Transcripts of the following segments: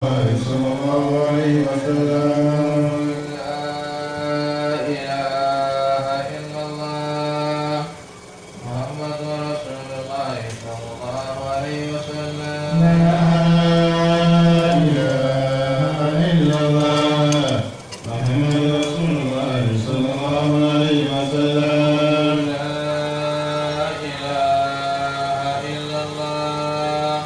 صلى الله عليه وسلم. لا إله إلا الله محمد رسول الله صلى الله عليه وسلم. لا إله إلا الله محمد رسول الله صلى الله عليه وسلم. لا إله إلا الله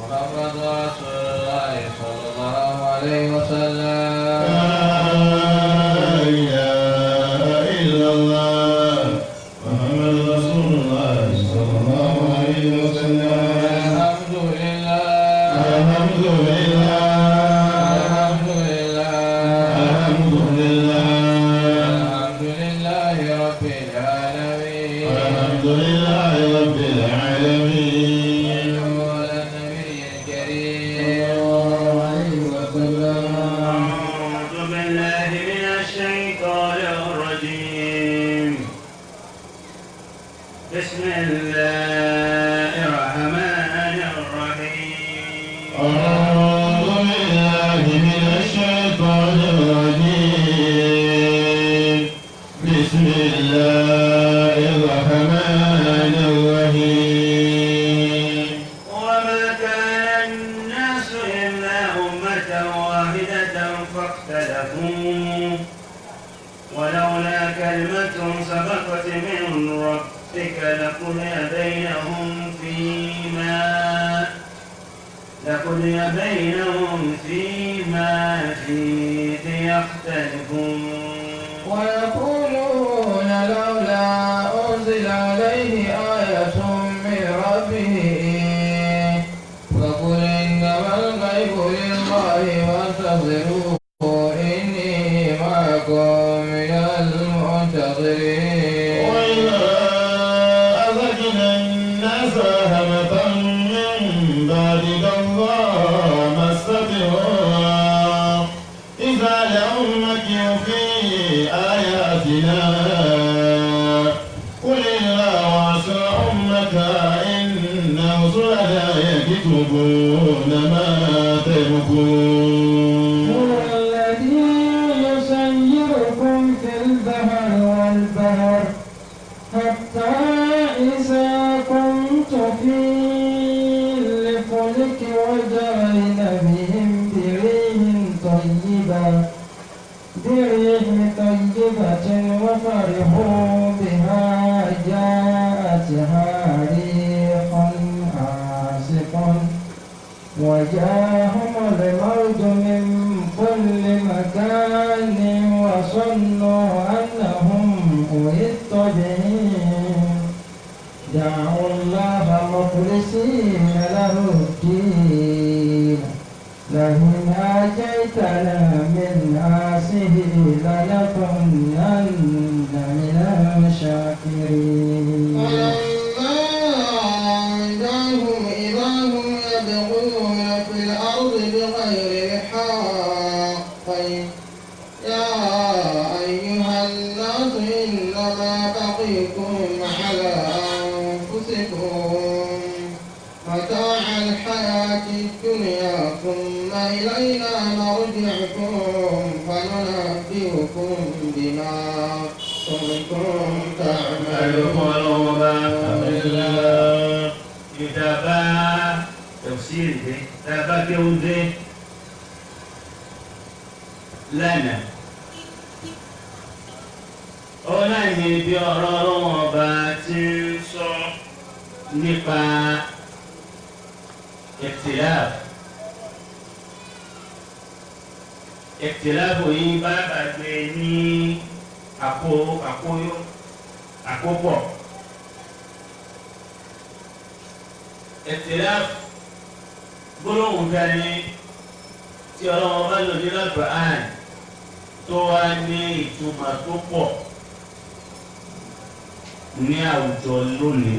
محمد رسول الله صلى الله عليه وسلم. لا إله إلا الله محمد رسول الله صلى الله عليه وسلم. الحمد لله. الحمد لله. الحمد لله. الحمد لله. الحمد لله رب العالمين. الحمد لله رب العالمين. صلوا على النبي الكريم. الله عليه وسلم. أعوذ بالله من الشيطان الرجيم. بسم الله الرحمن الرحيم. أعوذ بالله من الشيطان الرجيم. بسم الله الرحمن الرحيم. وما كان الناس إلا أمة واحدة فاختلفوا، ولولا كلمة سبقت من ربك لقضي بينهم فيما فيه يختلفون. ويقولون لولا أنزل عليه آية من ربه، فقل إنما الغيب لله وانتظروا إني معكم من المنتظرين. وإذا أذقنا الناس رحمة من بعد ضراء مستهم إذا لهم مكر في آياتنا، قل الله أسرع مكرا إن رسلنا يكتبون ما تمكرون. هو الذي يسيركم في البحر والبحر حتى إذا كنتم في الفلك وجرين بهم بريح طيبة وفرحوا بها جاءتها ريح عاصف وجاءهم الموج من كل مكان وظنوا أنهم أحيط بهم، دعوا الله مخلصين له الدين لئن أنجيتنا من هذه لنكونن من الشاكرين. فلما أنجاهم إذا هم يبغون في الأرض بغير الحق. يا أيها الناس إنما بغيكم على أنفسكم، متاع الحياة الدنيا، ثم إلينا مرجعكم فننبئكم بما كنتم Ẹ̀rọ تعملون. Ọlọ́run Ọba ìta bá tafsir dé, tá a bá kéwú dé lánàá. Ó náà ní bí ọ̀rọ̀ Ọlọ́run Ọba ti ń sọ nípa ikhtilaf. Ikhtilaf yìí bá gbàgbé ní àkó àkóyó àkópọ̀. Ikhtilaf gbólóhùn kan ní tí Ọlọ́run bá lò nínú Al-Qur'an tó wá ní ìtumọ̀ tó pọ̀ ní àwùjọ lónìí.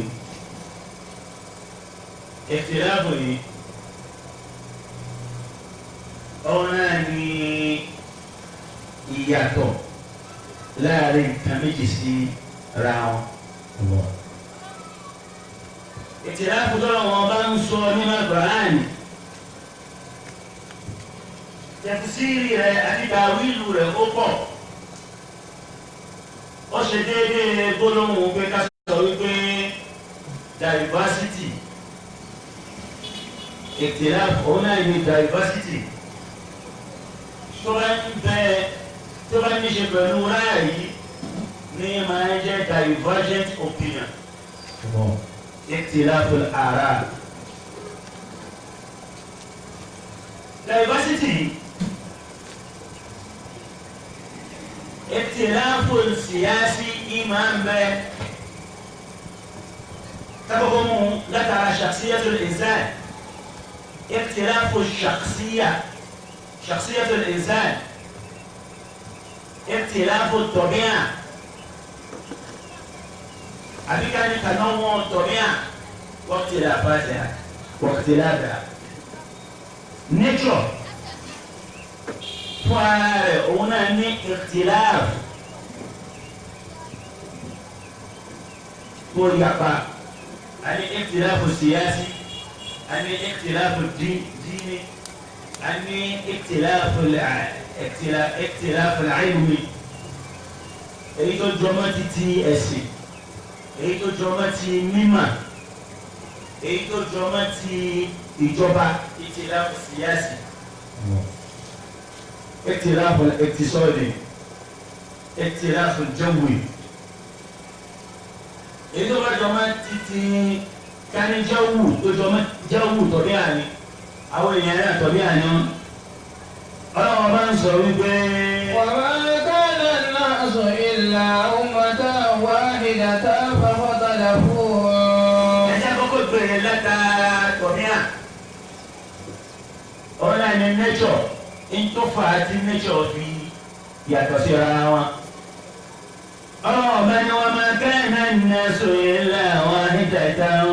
Ikhtilaf yìí ọ̀hún náà ní ìyàtọ̀ láàrin nǹkan méjì sí ra wọn. Ikhtilaf tọ́lọ̀ wọn bá ń sọ nínú Al-Qur'an. Tẹ̀fsíìrì rẹ̀ àti tàwílù rẹ̀ ó pọ̀. Ó ṣe déédéé gbólóhùn pé ká sọ wípé diversity, ikhtilaf òun náà ní diversity tó bá ń bẹ, tó bá ní ṣe pẹ̀lú ráàyè ní máa ń jẹ́ divergent opinion, ikhtilaf al-ara. Diversity, ikhtilaf al-siyasi ìmáa ń bẹ takoko mu látara shakhsiyatul insan, ikhtilafu shakhsiya, shakhsiyatul insan, ikhtilafu tabi'a, àbí ká ní tanawwu tabi'a wa ikhtilafatiha wa ikhtilafiha. Nature fún ara rẹ̀ òun náà ní ikhtilaf tó yapa. A ní ikhtilafu siyasi, a ní ikhtilafu dini, a ní ikhtilafu ilmi, èyí tó jọmọ́ ti ti ẹ̀sìn, èyí tó jọmọ́ ti mímọ̀, èyí tó jọmọ́ ti ìjọba, ikhtilafu siyasi, ikhtilafu iqtisadi, ikhtilafu jawi. Èyí tó bá jọmọ́ títí kání jáwù tó jọmọ́ jáwù tọ̀bí àní àwọn èèyàn náà tọ̀bí àní wọn. Ọlọ́run bá ń sọ wípé. Wa ma kana an-nasu illa ummatan wahidatan fakhtalafu. Ẹ̀jẹ̀ kọ́kọ́ gbèrè látara tọ̀bí à. Ọ̀la ni nature ń tó fà á tí nature fi yàtọ̀ síra wọn. Ọlọ́run ni wa ma kana an-nasu illa wahidatan.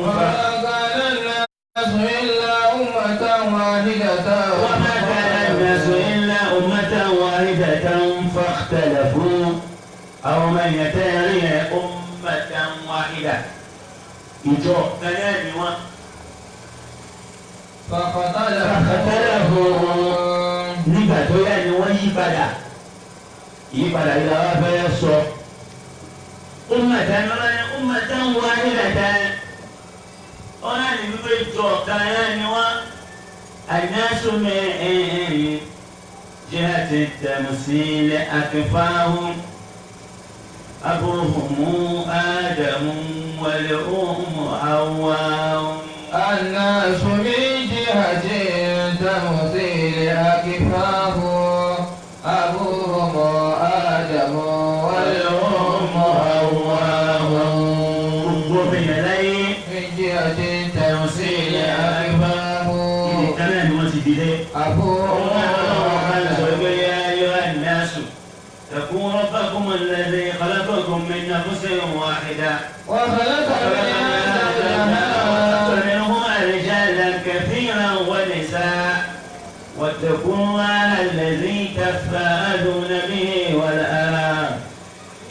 Wa ma kana an-nasu illa ummatan wahidatan. Wa ma kana an-nasu illa ummatan wahidatan fakhtalafu. Àwọn ọmọ èèyàn tẹ́lẹ̀ yẹn ummatan wahida. Ìjọ kan náà ni wọ́n. Fakhtalafu. Nígbà tó yá ni wọ́n yí padà. Ìyípadà yìí làwọn afẹ́ sọ. Ummatan ummatan wahidatan. Ọ̀nà ní wípé ìjọ kan náà ni wọ́n. An-nasu min jihati at-tamthil akfahum abuhum Adamu wal-ummu Hawwa. An-nasu min jihati at-tamthil akfahum abuhum Adamu wal-ummu Hawwa. Gbogbo èèyàn láyé. Min jihati at-tamthil akfahum. Ìdí kan náà ni wọ́n ti dìde. Abuhum يا أيها الناس اتقوا ربكم الذي خلقكم من نفس واحدة وخلق منهما رجالا كثيرا ونساء واتقوا الله الذي تساءلون به والأرحام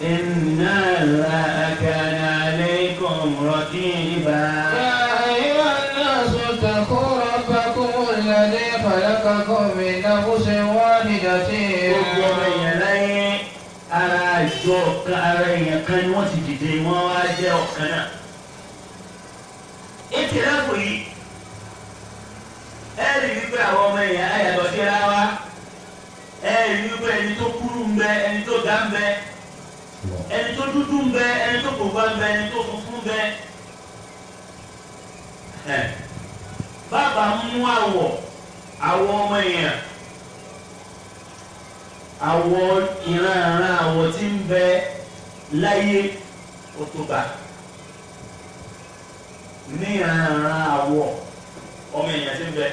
إن الله كان عليكم رقيبا. يا أيها الناس اتقوا ربكم الذي خلقكم من نفس واحدة. Gbogbo ọmọ èèyàn láyé ara àjọ kan, ara èèyàn kan ni wọ́n ti dìde, wọ́n wá jẹ́ ọ̀kan náà. Ìtìláfù yìí ẹ rí wípé àwọn ọmọ èèyàn ayàtọ̀ síra wa. Ẹ rí wípé ẹni tó kúrú ń bẹ, ẹni tó ga ń bẹ, ẹni tó dúdú ń bẹ, ẹni tó pupa ń bẹ, ẹni tó funfun ń bẹ. Bàbá mú àwọ̀ àwọ̀ ọmọ èèyàn, àwọ̀ ìran àwọ̀ tí ń bẹ láyé ó tó bá ní ìran àwọ̀ ọmọ èèyàn tí ń bẹ.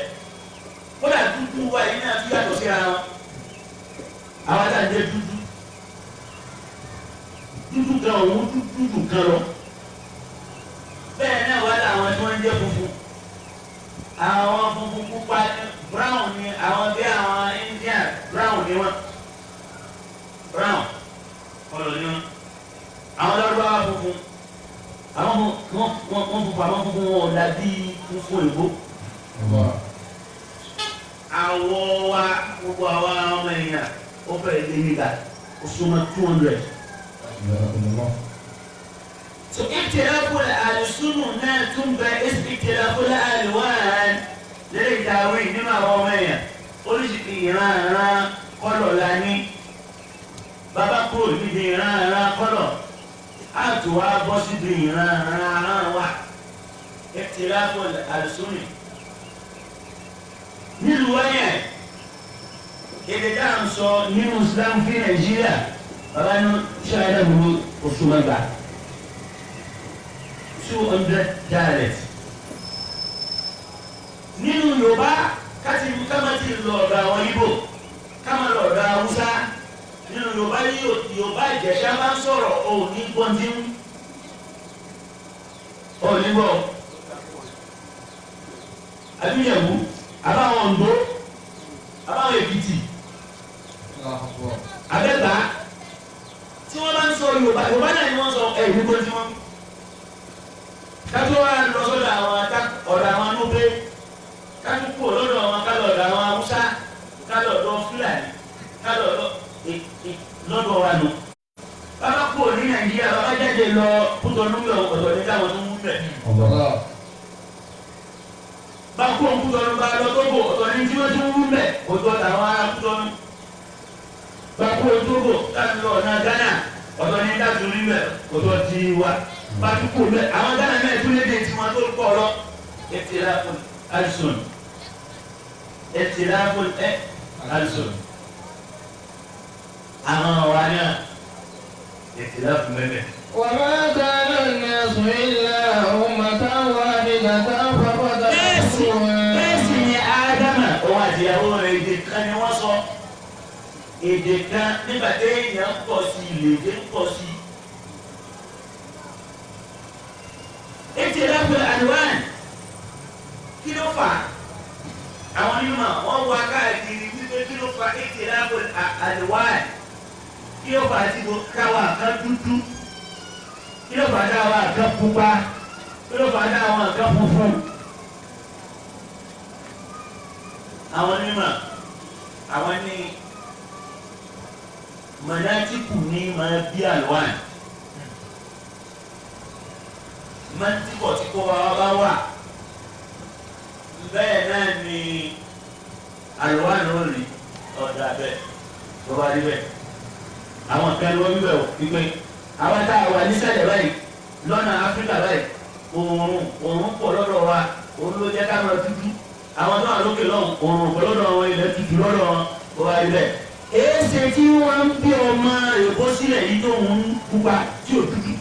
Kódà dúdú wa yìí náà tún yàtọ̀ síra wọn. Àwọn tá à ń jẹ dúdú dúdú kan òun dúdú kan lọ. Bẹ́ẹ̀ náà wá láwọn tí wọ́n ń jẹ́ funfun. Àwọn funfun pupa brown ni àwọn, bí àwọn Indian brown ni wọ́n, brown kọlọ̀ ni wọ́n. Àwọn lọ́dọ̀ funfun, àwọn wọ́n funfun, àwọn funfun wọn ò dàbí funfun èbó. Àwọ̀ wa gbogbo àwa ọmọ èèyàn ó fẹ́ lé nígbà ó súnmọ́ 200. So ìtìláfù àlùsùnù náà tún bẹ ìtìláfù àlùwàn lórí ìtàwé nínú àwọn ọmọ èèyàn oríṣiríṣi ìran ìran kọ́lọ̀ la ní. Bàbá kúrò níbi ìran ìran kọ́lọ̀ á tún wá bọ́ síbi ìran ìran ìran wa. Ìtìláfù àlùsùnù nílùú wáyà èdè tá à ń sọ nínú Islam fi Nàìjíríà bàbá ní ṣáájú ní oṣù mẹ́ta 200 dialects nínú Yorùbá káti káma ti lọ ọ̀dọ̀ àwọn Ìgbò káma lọ ọ̀dọ̀ Haúsá nínú Yorùbá ní Yorùbá Ìjẹ̀ṣà máa ń sọ̀rọ̀ òní gbọ́ndínwó òní gbọ́ àbíyẹ̀wò àbáwọn Oǹdó àbáwọn Èkìtì Abẹ́gbà tí wọ́n bá ń sọ Yorùbá Yorùbá náà ni wọ́n sọ ẹ̀yìn gbọ́n tí wọ́n kátó wá lọ sọ́dọ̀ àwọn ọ̀dọ̀ àwọn Núpé kátó kúrò lọ́dọ̀ àwọn kálọ̀ ọ̀dọ̀ àwọn Haúsá kálọ̀ ọ̀dọ̀ Fúlàní kálọ̀ ọ̀dọ̀ lọ́dọ̀ wa nù. Bàbá kúrò ní Nàìjíríà bàbá jáde lọ Kútọ̀nù bẹ̀ ọ̀dọ̀ ní táwọn tó ń bẹ̀. Bá kúrò Kútọ̀nù bá lọ Tógò ọ̀dọ̀ ní tí wọ́n tún ń bẹ̀ ọ̀dọ̀ tàwọn ará Kútọ̀nù. Bá kúrò Tógò láti lọ ọ̀nà Ghana ọ̀dọ̀ ní táwọn ń bẹ̀ ọ̀dọ̀ ti wa. Bá tún kúrò bẹ̀ àwọn Ghana náà tún lédè tiwọn tó pọ̀ lọ. Ikhtilaful alsun ikhtilaful alsun àwọn ọ̀wá náà ikhtilaf mẹ́mẹ́. وما كان الناس إلا أمة واحدة Bẹ́ẹ̀ sì ni Ádámà òun àti ìyàwó rẹ̀ èdè kan ni wọ́n sọ. Èdè kan nígbà tí èèyàn ń pọ̀ sí i lèdè ń pọ̀ sí i. Ikhtilaful alwan kí ló fà á? Àwọn onímọ̀ wọ́n wá káàkiri wípé kí ló fà ikhtilaful alwan kí ló fà á tí káwa kan dúdú kí ló fà á táwa kan pupa kí ló fà á táwa kan funfun. Àwọn onímọ̀ àwọn ní mọ̀nàtìkù ní máa bí àlùwàn mọ̀nàtìkọ̀ tí kò wá bá wà bẹ́ẹ̀ náà ni àlùwàn ó rí ọ̀dà bẹ́ẹ̀ tó bá rí bẹ́ẹ̀ àwọn kan ló wíwẹ̀ o wípé àwọn tá a wà nísàlẹ̀ báyìí lọ́nà Áfíríkà báyìí oòrùn pọ̀ lọ́dọ̀ wa òun ló jẹ́ ká máa dúdú àwọn tó wà lókè lọ́hùn oòrùn pọ̀ lọ́dọ̀ wọn ilẹ̀ tutù lọ́dọ̀ wọn ó wá rí bẹ́ẹ̀. Èéṣe tí wọ́n ń bí ọmọ Èkó sílẹ̀ yìí tó ń pupa tí ò dúdú.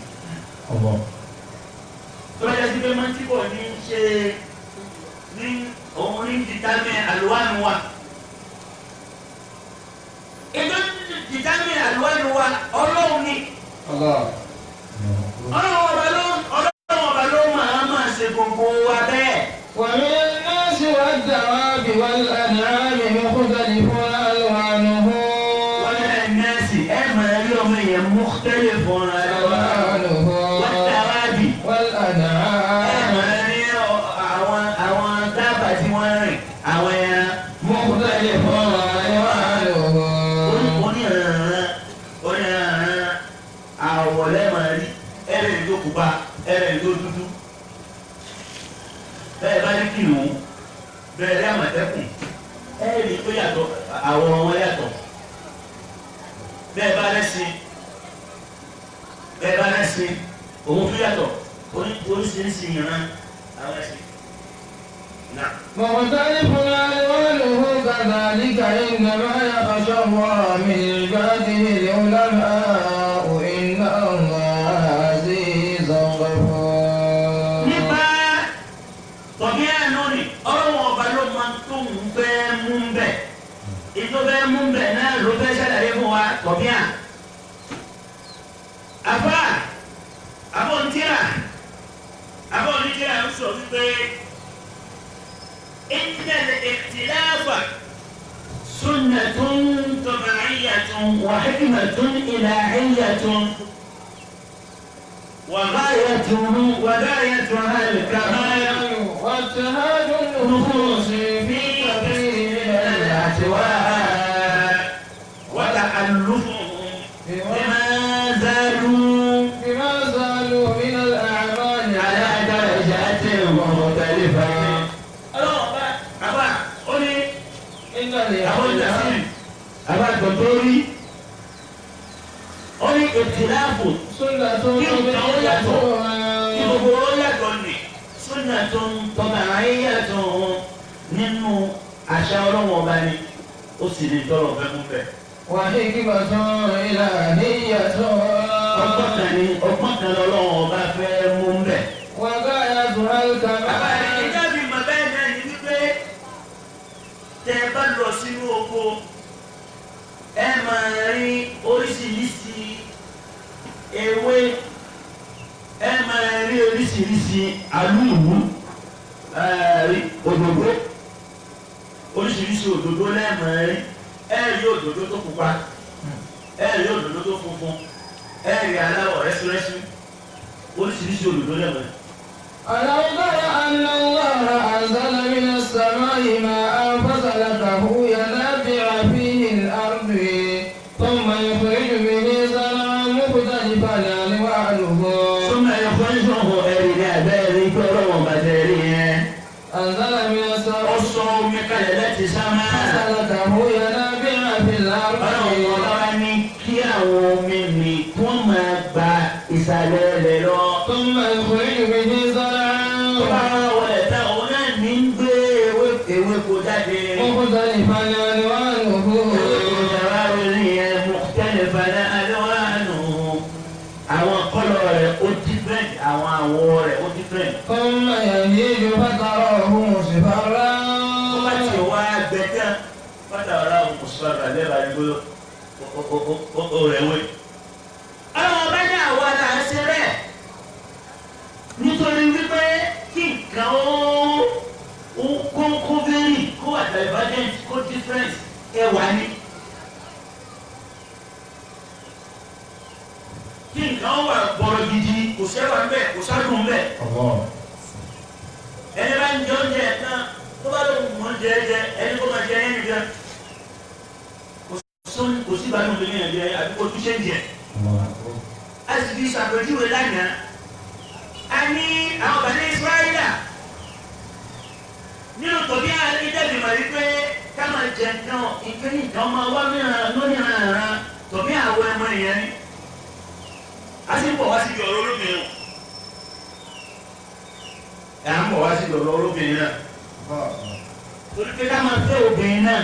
Tó bá jẹ́ sí pé mọ́tíbọ̀ ní í ṣe ní òun ní dìtámì àlùwánu wa. Ètò dìtámì àlùwánu wa Ọlọ́run ni. Ọlọ́run ọba ló máa máa ṣe gbogbo wa bẹ́ẹ̀. ومن الناس والدواب والأنعام مختلف ألوانه ومن الناس ẹ máa rí ọmọ èèyàn مختلف ألوانه والدواب ẹ والأنعام máa rí àwọn dábàá tí wọ́n rìn àwọn ẹran مختلف ألوانه oníranran àwọ̀ lẹ́ẹ̀ rí ẹ̀rẹ̀ tó pupa ẹ̀rẹ̀ tó dúdú bẹ́ẹ̀ bá ní kìnnìún bẹ́ẹ̀ rí àmọ̀tẹ́kùn ẹ̀rí tó yàtọ̀ àwọ̀ wọn yàtọ̀ bẹ́ẹ̀ bá lẹ́sìn bẹ́ẹ̀ bá lẹ́sìn òun tó yàtọ̀ oríṣiríṣi ìran àwọn ẹ̀sìn náà. مختلف ألوانه كذلك إنما يخشى الله من عباده العلماء إن الله عزيز غفور. Nípa tọ̀bí àná ni ọlọ́wọ́n ọba ló máa tó ń fẹ́ mú bẹ̀ ètò fẹ́ mú bẹ̀ náà ló fẹ́ ṣàlàyé fún wa tọ̀bí à. Àfà àbọ̀ntìrà àbọ̀ntìrà ń sọ wípé innal ikhtilafa sunnatun tabi'iyyatun wa hikmatun ilahiyyatun. وغايته وغايتها الكمال واتهاد النفوس في كثير من الأطوار وتألفهم بما زالوا بما زالوا من الأعمال على درجات مختلفة. Ọlọ́run bá àbá ó ní إن àwọn ìdásílì àbá àgbọ̀dọ́rí ó ní ìtìláàfù سنة kí nǹkan ó yàtọ̀ kí gbogbo ó yàtọ̀ nì súnà tó ń tọ́ba ayé yàtọ̀ nínú àṣà Ọlọ́run ọba ni ó sì ní tọrọ fẹ́ mú bẹ́ẹ̀. وحكمة إلهية Ọgbọ́n kan ni ọgbọ́n kan lọ́lọ́run ọba fẹ́ mú bẹ́ẹ̀. وغايتها Bàbá rẹ̀ الكمال ìjábì mọ̀ bẹ́ẹ̀ náà ni wípé tẹ ẹ bá lọ sínú oko ẹ máa rí oríṣiríṣi ewé ẹ máa rí oríṣiríṣi alúùwú ẹ rí òdòdó oríṣiríṣi òdòdó lẹ́ẹ̀máa rí ẹ rí òdòdó tó pupa ẹ rí òdòdó tó funfun ẹ rí aláwọ̀ rẹ́súrẹ́sú oríṣiríṣi òdòdó lẹ́ẹ̀máa rí. ألم تر أن الله أنزل من السماء ماء فسلكه ينابيع فيه الأرض ثم يخرج به زرعا مختلفا ألوانه ثم يخرجه ẹ̀rí ní abẹ́rẹ́ ikú ọlọ́wọ́n bàtẹ́ rí yẹn. أنزل من Ó السماء sọ omi kalẹ̀ láti sámá. فسلكه ينابيع في الأرض Ọlọ́run ọba wa ní kí àwọn omi mi kí wọ́n máa gba ìsàlẹ̀ rẹ̀ lọ. ثم يخرج به Tó زرعا bá wọlé tán òun náà ní ń gbé ewéko jáde. مختلفا ألوانه Ewéko jàrá rí yẹn mukhtalifan alwanuhu. Àwọn kọ́lọ̀ rẹ̀ ó different, àwọn àwọ̀ rẹ̀ ó different. ثم يهيج فتراه مصفرا Tó bá ti wá gbẹ tán bàtà ọ̀rá òkùnṣọ́ra lẹ́bàá ní gbọ́dọ̀ ó rẹ̀ wé. Ọlọ́run ọba ní àwa là ń ṣe bẹ́ẹ̀ nítorí wípé kí nǹkan ó kó vary kó wà divergent kó different ẹwà ni. Kí nǹkan ó wà gbọ́rọ̀ gidi kò sẹ́wà ń bẹ̀ kò sádùn ń bẹ̀. Ẹni bá ń jẹ oúnjẹ kan tó bá lóun mọ̀ ń jẹ jẹ ẹni kó máa jẹ ẹni gan kò sí ìbálòpọ̀ lórí ẹ̀jẹ̀ àbí kò tún ṣe ń jẹ. A sì fi ṣàpèjúwe lánàá a ní àwọn bàbá Ísírẹ́lì nínú tòbí ìdẹ́bìmọ̀ wípé ká máa jẹ nǹkan nǹkan ní nǹkan máa wá mìíràn lónìí ràn tòbí àwọn ẹmọ ìyẹn ni a sì ń bọ̀ wá síbi ọ̀rọ̀ olóbìnrin ẹ̀ à ń bọ̀ wá síbi ọ̀rọ̀ olóbìnrin náà torí pé ká máa fẹ́ obìnrin náà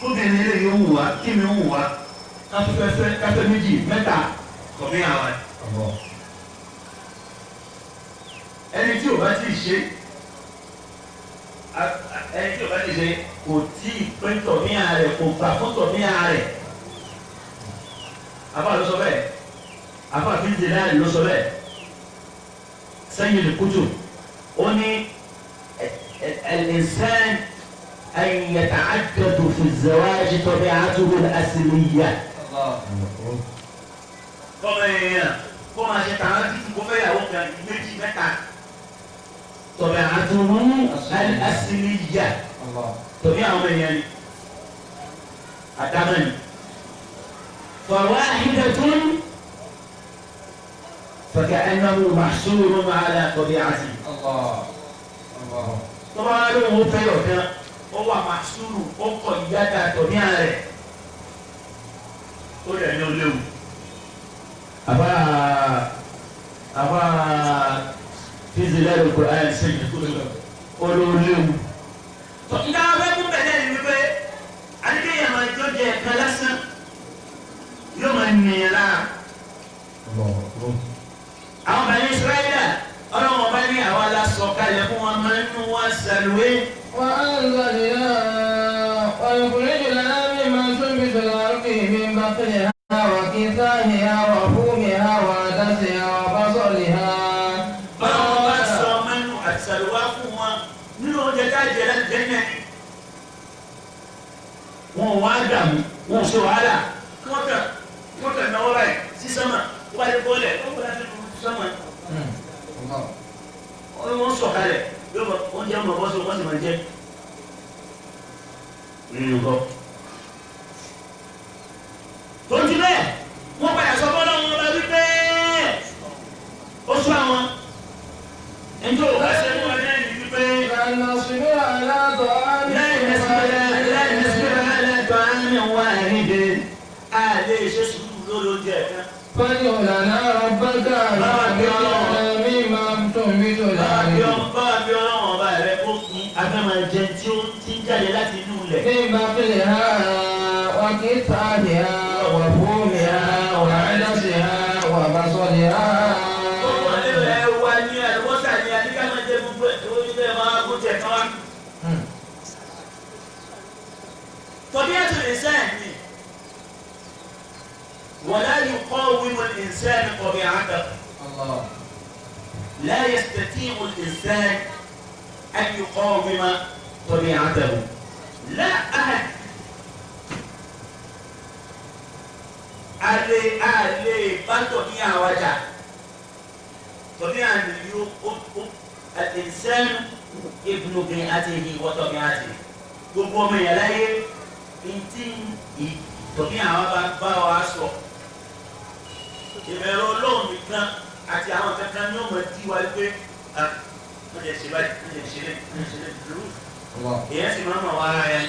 kóbìnrin lè yóò wù wá kí mi wù wá káfẹ́ káfẹ́ méjì mẹ́ta tòbí àwọn ẹ̀. Ẹni tí ò bá ti ṣe ẹni tí ò bá ti ṣe kò tí ì pé tọ̀míà rẹ̀ kò gbà fún tọ̀míà rẹ̀. Àfáà ló sọ bẹ́ẹ̀, àfáà fi ń láàrin ló sọ bẹ́ẹ̀. Sẹ́yìn lè kútù ó ní al-insan an yata'addadu fi az-zawaj tabi'atuhu al-asliyya. Kọ́mọ èèyàn kó máa ṣe tàwọn títí kó fẹ́ yàwó kan méjì mẹ́ta. Tabi'atuhu al-asliyya tòbí àwọn èèyàn ni àdámẹ́ni. Fawahidatun faka'annahu mahsurun ala tabi'atihi. Tó bá lóun ó fẹ́ yọ̀kan ó wà mahsuru ó kọ̀ ìyáda tòbí àrẹ̀ ó rẹ̀ ní ó léwu. Àbá àbá fi zilal al-Qur'an sẹ́yìn ó ló léwu. Ìdá abẹ́ mú bẹ̀rẹ̀ ni wípé àdéhùn máa jọ jẹ ẹ̀ka lásán yóò máa nìyẹn lára. Àwọn bàbá Ísírẹ́lì ọlọ́wọ́n bá ní àwa la sọ kalẹ̀ fún wọn máa ń nú wọn sàlùwé. وأنزلنا ويخرج لنا مما تنبت الأرض من بقلها وكثائها وفومها وعدسها وبصلها. Báwọn bá sọ mẹ́nu àti sàlùwá fún wọn nínú oúnjẹ tá a jẹ láti jẹ náà ni. Wọn ò wá dààmú, wọn ò ṣe wàhálà. Kí wọ́n kàn náwó báyìí sí sánmà, wọ́n bá lè bọ́lẹ̀, wọ́n bá lè sánmà. Wọ́n sọ̀kalẹ̀, yóò mọ oúnjẹ ọmọ bọ́ sí wọ́n sì máa jẹ. Nínú kọ́. Tó ti bẹ́ẹ̀, wọ́n padà sọ fọ́lọ́ wọn bá wípé ó sún àwọn. Ẹnjọ́ ò bá ṣe mú ẹ náà ní wípé láì a lè ṣe sùúrù lórí oúnjẹ kan. فادع لنا ربك مما تنبت الأرض Báwa bí ọlọ́run ọba rẹ kó kí afẹ́mọ̀ jẹ tí ó ti ń jáde láti inú ilẹ̀. من بقلها وقثائها وفومها وعدسها وبصلها Gbogbo ẹ̀ wá ní àlùbọ́sà ní àdíkà máa jẹ gbogbo ẹ̀ tó ní bẹ́ẹ̀ máa kó tẹ̀ kán wá. طبيعة الإنسان ولا يقاوم الإنسان طبيعته. الله لا يستطيع الإنسان أن يقاوم طبيعته. لا أحد. Ale bá tọ̀bíà wájà. Tọ̀bíà ni yóò al-insan ibnu bi'atihi wa tabi'atihi. Gbogbo ọmọ yẹn láyé ntí tọ̀bíà wa bá wa sọ. Ìbẹ̀rù Ọlọ́run nìkan àti àwọn kankan ní ọmọ tí wa pé wọ́n lè ṣe báyìí, wọ́n lè ṣe lé, wọ́n lè ṣe lé dúró. Èèyàn sì máa ń mọ̀ wá ara yẹn.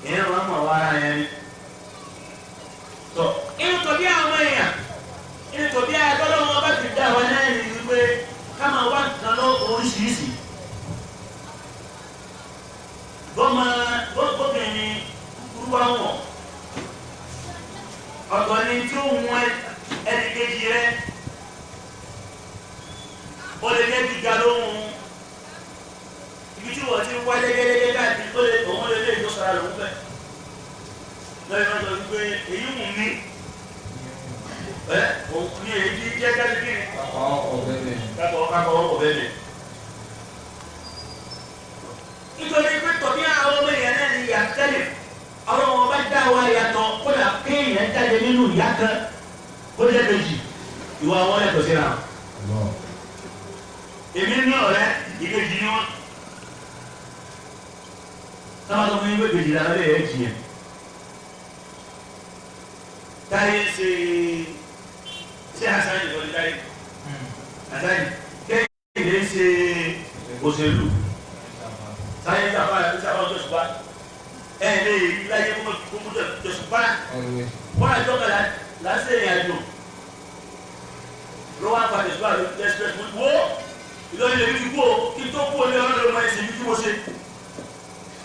Èèyàn máa ń mọ̀ wá ara yẹn ni. Tọ́ inú tọ̀bí àwọn èèyàn, inú tọ̀bí àtọ́lọ́wọ́n bá ti dá wa náà ní wípé ká máa wá nǹkan lọ oríṣiríṣi. Bọ́mọ bọ́bìnrin kúkúrú wá wọ̀n. Ọ̀tọ̀ ni tí ó mú ẹnì kejì rẹ. Ó lè jẹ́ gíga lóhun. Ibi tí wọ́n ti ń wá jẹ́gẹ́dẹ́gẹ́ káàkiri ó lè òun lè lè tó sara lòún fẹ́. Lọ́yìn náà sọ wípé èyí wù mí. Ẹ òun ní èyí tí jẹ́ káàkiri. Kákọ̀ ọkọ̀ bẹ́ẹ̀ mi. Nítorí pé tọ̀bí àwọn ọmọ èèyàn náà ni yàtẹ́lẹ̀. Ọlọ́run ọba dá wa yàtọ̀ kódà kéèyàn jáde nínú ìyá kan kó jẹ́ méjì ìwà wọn yàtọ̀ síra. Èmi ní ọ̀rẹ́ ìkejì ni wọ́n. Sábà sọ fún yín pé kejì làwọn lè yẹ jìyàn. Táyé ṣe ṣé Hasan ìwọlé táyé. Hasan kéèyàn ṣe òṣèlú. Táyé sábà sábà tó ṣùgbọ́n ẹ lè rí láyé kó mú tẹ̀sùpá wọ́n àjọ kan lásìrìn ìrìn àjò ló wá pa tẹ̀sùpá ló tẹ̀sùpá wo Ìlọrin lè fi kú o kí n tó kú o ní ọlọ́run ló máa ń ṣe bí mo ṣe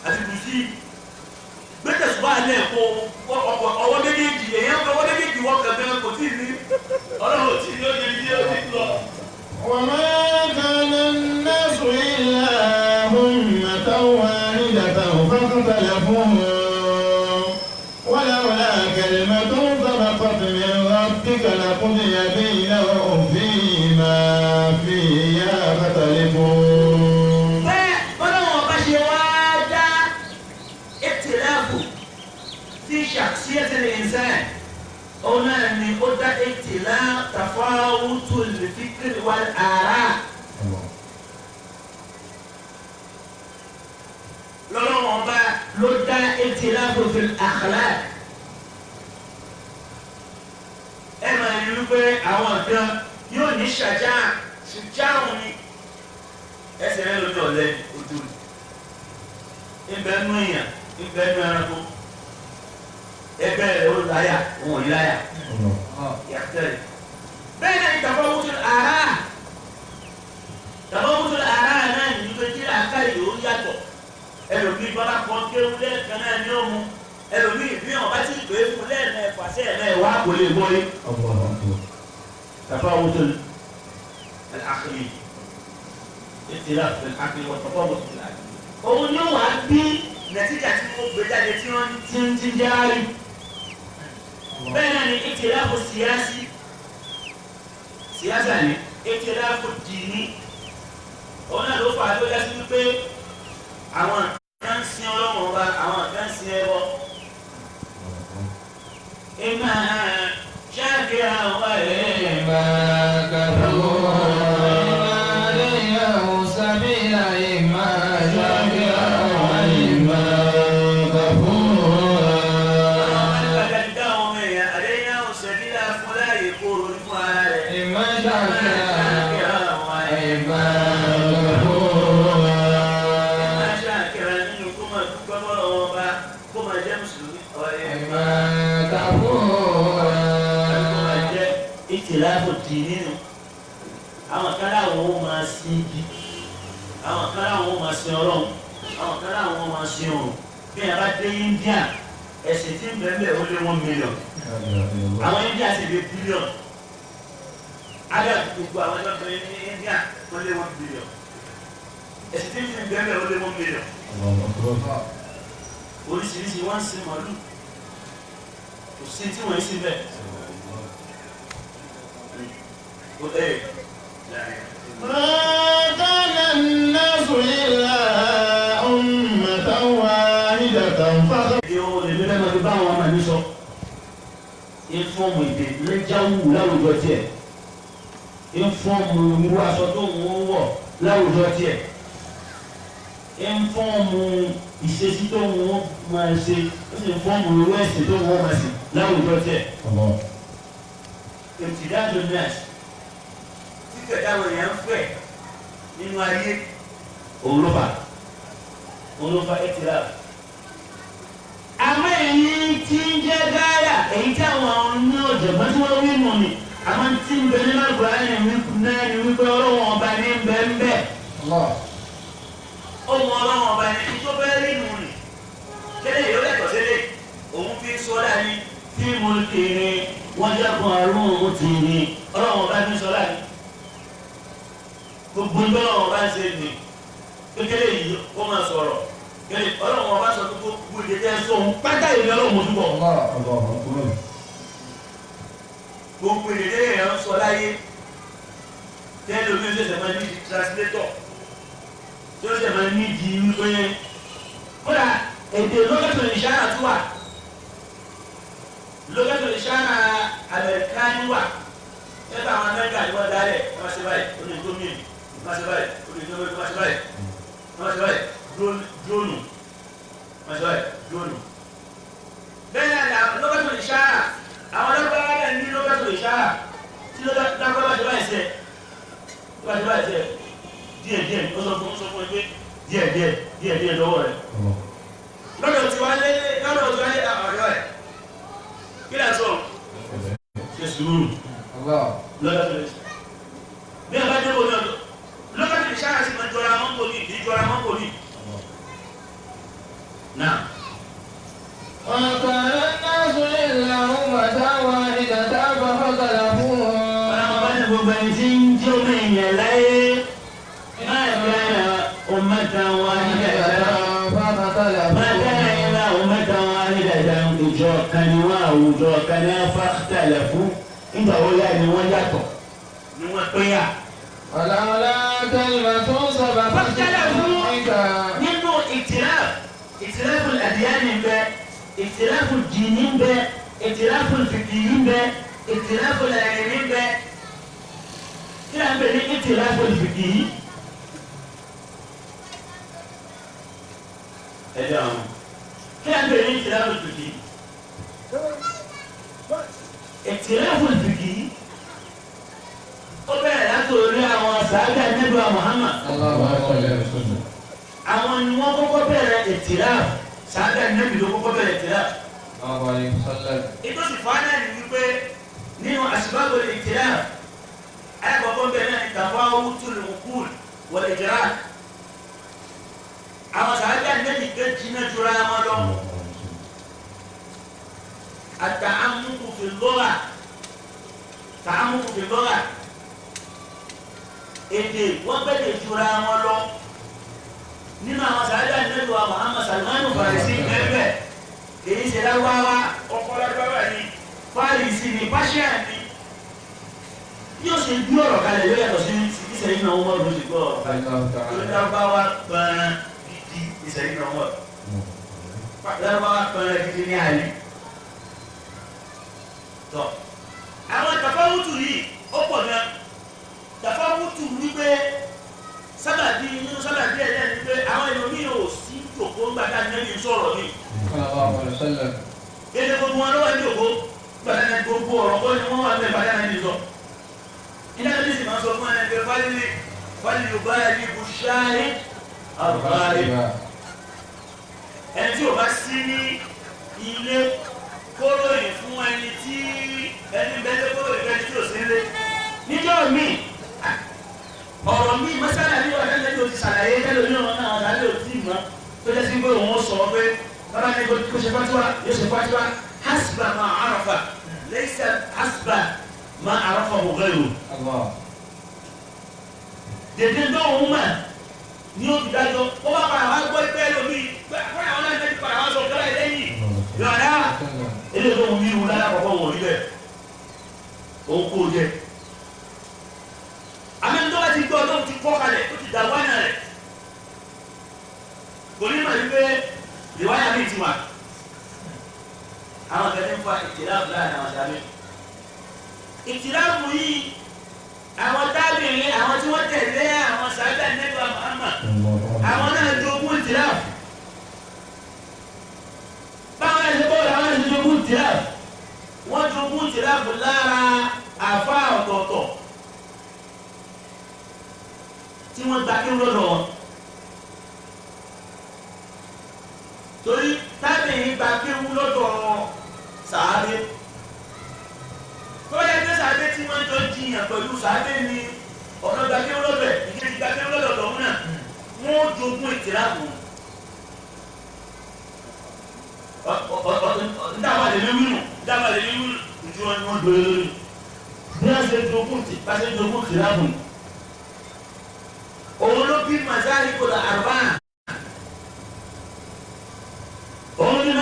àti bùsí gbé tẹ̀sùpá lẹ̀ kó ọwọ́ méjèèjì èèyàn ọwọ́ méjèèjì wọ́n kàn bẹ́ẹ̀ kò tí ì ní ọlọ́run tí ì ní ó ti ní ó ti lọ. وما كان الناس إلا أمة واحدة فاختلفوا ولولا كلمة سبقت من ربك لقضي بينهم فيما فيه يختلفون. Bẹ́ẹ̀ bọ́lá wọn bá ṣe wá dá ìtìláfù tí ṣàkíyèsí al-insan òun náà ni ó dá ìtìlá tafawutul fikr wal ara. Lọ́lọ́wọ́n bá ló dá ìtìláfù fil akhlaq. Ẹ máa ní wípé àwọn kan yóò ní ṣàjá ṣùjáhùn ni ẹsẹ̀ rẹ lójú ọ̀lẹ́ ojú rẹ̀ ìbẹ́ nú èèyàn ìbẹ́ nú ẹranko ẹgbẹ́ rẹ̀ ó láyà òun ò ní láyà yàtọ̀ rẹ̀. Bẹ́ẹ̀ náà ni tafawutul ara tafawutul ara náà ní wípé kí làákàyè ó yàtọ̀ ẹlòmíì bá bá kọ́ kéwú lẹ́ẹ̀kan náà ní òmu ẹlòmíì bí wọn bá ti pè é fún lẹ́ẹ̀mẹ́fà sí ẹ̀mẹ́wàá kò lè gbọ́ yé. Tafawutul al-aqli اختلاف في العقل والتفاوت في العقل. Òun ni wàá bí nàtíjà tí wọ́n gbé jáde tí wọ́n ti ń ti járe. Bẹ́ẹ̀ náà ni ìtìláfù síyásí síyásà ni ìtìláfù dìní. Òun náà ló fà á tó yá sí wípé àwọn kan ń sin Ọlọ́run ọba àwọn kan ń sin ẹbọ. Ìmọ̀ ṣáàkiri àwọn ẹ̀rẹ́. إما كفورا إما هديناه سبيلا إما شاكرا وإما dúpẹ́ fọ́lọ́run ọba kó máa jẹ́ mùsùlùmí ọ̀rẹ́ إما كفورا kó máa jẹ́ ìtìláfò dì nínú. Àwọn kan láwọn ó máa sin igi, àwọn kan láwọn ó máa sin Ọlọ́run, àwọn kan láwọn ó máa sin òrùn. Bí ẹ bá dé India, ẹ̀sìn tí ń bẹ ńbẹ̀ ó lé 1 million. Àwọn India sì lé billion. Abẹ́ gbogbo àwọn ẹgbẹ́ bẹ ní India wọ́n lé 1 billion. Ẹ̀sìn tí ń bẹ ńbẹ̀ ó lé 1 million. Oríṣiríṣi wọ́n ń sin màálù. Kò sí tí wọ́n ń sin bẹ́ẹ̀. Ó ẹ̀ ما كان الناس إلا أمة واحدة فاختلفوا èdè ohun èmi fẹ́ máa fi bá àwọn ọmọ mi sọ. Ìfọ̀mù èdè lẹ́jáwù láwùjọ tiẹ̀. Ìfọ̀mù irú aṣọ tó ń wọ̀ láwùjọ tiẹ̀. Ìfọ̀mù ìṣesí tó ń máa ṣe, ó sì ń fọ́ọ̀mù irú ẹ̀sìn tó ń máa ṣe láwùjọ tiẹ̀. Ìtìdájọ́ nurse títẹ̀ táwọn èèyàn ń fẹ̀ nínú ayé òun ló fà, òun ló fà ètìlá. Àmọ́ èyí tí ń jẹ́ gáyà, èyí tí àwọn ní ọ̀jọ̀gbọ́n tí wọ́n wí nù ni, àmọ́ tí ń bẹ nínú Al-Qur'ani náà ni wípé Ọlọ́run ọba ní ń bẹ ń bẹ. الله Ohun Ọlọ́run ọba ní tó fẹ́ rí nù ni. Kẹ́lẹ́ yóò lẹ́tọ̀ọ́ sílé, òun fi ń sọ́lá ní fíìmù kiri, wọ́n jẹ́ kan àrùn òun tì ní. Ọlọ́run ọba fi ń sọ́lá ní. Gbogbo ń bọ́lọ́run ọba ń ṣe nì. Kékeré yìí kó máa sọ̀rọ̀. Kẹ́lẹ́ Ọlọ́run ọba sọ pé gbogbo ìdíje sọ òun pátá ìlú Ọlọ́run mo túbọ̀. الله Gbogbo èdè yẹn ń sọ láyé tẹ́lẹ̀ omi ṣẹ̀ṣẹ̀ máa ní di translator tí ó ṣẹ̀ máa ní di wípé kódà èdè lọ́gàtò ìṣára tún wà, lọ́gàtò ìṣára Amẹ́ríkánì wà. Ẹgbẹ́ àwọn Amẹ́ríkà ni wọ́n dálẹ̀, wọ́n ṣe báyìí ó ní tó mìíràn, wọ́n ṣe báyìí ó ní tó mìíràn, wọ́n ṣe báyìí, wọ́n ṣe báyìí dróònù, wọ́n ṣe báyìí dróònù. Bẹ́ẹ̀ náà lọ́gàtò ìṣára àwọn lọ́gbàá náà ní lọ́gàtò ìṣára tí lọ́gbàá bá ṣe báyìí ṣe bá ṣe báyìí ṣe díẹ̀ díẹ̀, ó sọ fún ẹ pé díẹ̀ díẹ̀ díẹ̀ díẹ̀ lọ́wọ́ rẹ̀ lọ́dọ̀ tí wá lé, lọ́dọ̀ tí wá lé ọ̀rọ̀ rẹ̀ kí lè sọ ṣe sùúrù. الله Lọ́dọ̀ tó lè ṣe bí ẹ bá dé bò ní ọdọ lọ́gàtò ìṣára sì máa jọra wọn kò ní kì í jọra wọn kò ní. Náà. وما كان الناس إلا أمة واحدة فاختلفوا. Ọlọ́run bá ní gbogbo ẹni tí ń jẹ́ ọmọ èèyàn láyé máa kana ummatan wahidatan máa kana illa ummatan wahidatan, ìjọ kan ni wọ́n, àwùjọ kan ní wọ́n, fakhtalafu, nígbà wo yá ni wọ́n yàtọ̀ ni wọ́n pínyà. ولولا كلمة سبقت فاختلفوا. من ربك. Nínú ìtìláf, ìtìláfù àdìyáni ń bẹ, ìtìláfù jìnnì ń bẹ, ìtìláfù fìkìyì ń bẹ, ìtìláfù làyẹ̀mí ń bẹ. Kí là ń bẹ ní ìtìláfù fìkìyì? Ẹ jẹ́ àwọn. Kí là ń bẹ ní ìtìláfù fìkìyì? Ìtìláfù fìkìyì ó bẹ̀rẹ̀ láti orí àwọn sàábà Ànábì Muhammad. الله عليه. Àwọn ni wọ́n kọ́kọ́ bẹ̀rẹ̀ ìtìláf, sàábà Ànábì ló kọ́kọ́ bẹ̀rẹ̀ ìtìláf. الله عليه وسلم. Ètò sì fàánà ni wípé nínú asbabul ìtìláf, alákọ̀ọ́kọ́ bẹ̀rẹ̀ náà ní tafawutul uqul wal idrak. Àwọn sàábà Ànábì gbé jiná jura wọn lọ. At-ta'ammuqu fil lugha, ta'ammuqu fil lugha, èdè wọ́n gbẹ́dẹ̀ jura wọn lọ. Nínú àwọn sàábà Ànábì wa Muhammad, Salmanu Farisi bẹ́ẹ̀, kìí ṣe lágbáwá, ọkọ lágbáwá ni, Farisi ni, Persian ni. Yóò ṣe gbé ọ̀rọ̀ kalẹ̀ yóò yàtọ̀ sí ìṣẹ̀yìn náà wọ́n ló ṣe gbọ́ ọ̀rọ̀ kalẹ̀. الله Torí تعالى. lágbáwá pẹ̀rẹ̀ gidi ìṣẹ̀yìn náà wọ́n lágbáwá pẹ̀rẹ̀ gidi ní àlè. Tọ́ àwọn tàfáwùtù yìí ó pọ̀ gan. Tàfáwùtù wípé sábàbí nínú sábàbí ẹ̀ náà ni pé àwọn ẹlòmíì ò sí jòkó ńgbà tá Ànábì ń sọ̀rọ̀ ni. صلى الله عليه وسلم. Kéde gbogbo wọn ló wà ní jòkó gbàdá náà, gbogbo ọ̀rọ̀ kọ́ ni wọ́n wà ní ìbàdàn náà ní sọ. Iná ní sì máa ń sọ fún ẹni pé fálílì fálílì báyìí ní buṣáì àbáyé. tí ò bá sí ní ilé kóròyìn fún ẹni tí ẹni bẹ́lẹ́ kóròyìn fún ẹni tí ò sí nílé. Níjọ́ mi, ọ̀rọ̀ mi mọ́sálà ní ọ̀rẹ́ lẹ́yìn òtí ṣàlàyé tẹ́lẹ̀ onírànwọ́ náà ọ̀rẹ́ lẹ́yìn òtí mọ́ tó jẹ́ sí pé òun sọ pé bàbá ní kó ṣe fatiwa yóò ṣe fatiwa hasba ma arafa laysa hasba ma arafa ghayru. Dèdè tó òun mà ní ó fi dájọ́ ó bá padà wá gbọ́ pé lómi fún àwọn náà ti padà wá sọ kọ́lá lẹ́yìn yọ̀ọ̀dá eléyìí tó ń wíwu lára kọ̀ọ̀kan wọ̀ níbẹ̀ òun kò jẹ. Àmì tó bá ti gbọ́ tó ti kọ́ kalẹ̀ tó ti dà wáyà rẹ̀ kò ní mà wípé ìwáyà mi ti wà. Àwọn kẹ́lẹ́ ń fa ìtìláàfù láàrin àwọn sàmì. Ìtìláàfù yìí àwọn tábìlì àwọn tí wọ́n tẹ̀lé àwọn sàbẹ̀ nípa Muhammad àwọn náà jogún ìtìláàfù. Báwọn ẹ̀sìn bọ́ọ̀lù àwọn ẹ̀sìn jogún ìtìláàfù. Wọ́n jogún ìtìláàfù lára àfa ọ̀tọ̀ọ̀tọ̀ tí wọ́n gba kí lọ́dọ̀ wọn. Torí tábìlì gba kéwú lọ́dọ̀ sàábé. Tó yẹ kí sàábé tí wọ́n jọ jiyàn pẹ̀lú sàábé ni ọ̀nà gba kéwú lọ́dọ̀ ẹ̀ ìkejì gba kéwú lọ́dọ̀ tọ̀hún náà wọ́n jogún ìtìláàfù. Dábàá lè ní wínú dábàá lè ní wínú ojú wọn ni wọ́n dòwe lórí. Bí wọ́n ṣe jogún ìtìláàfù. Òun ló bí mazahibul arba'a. Òun ní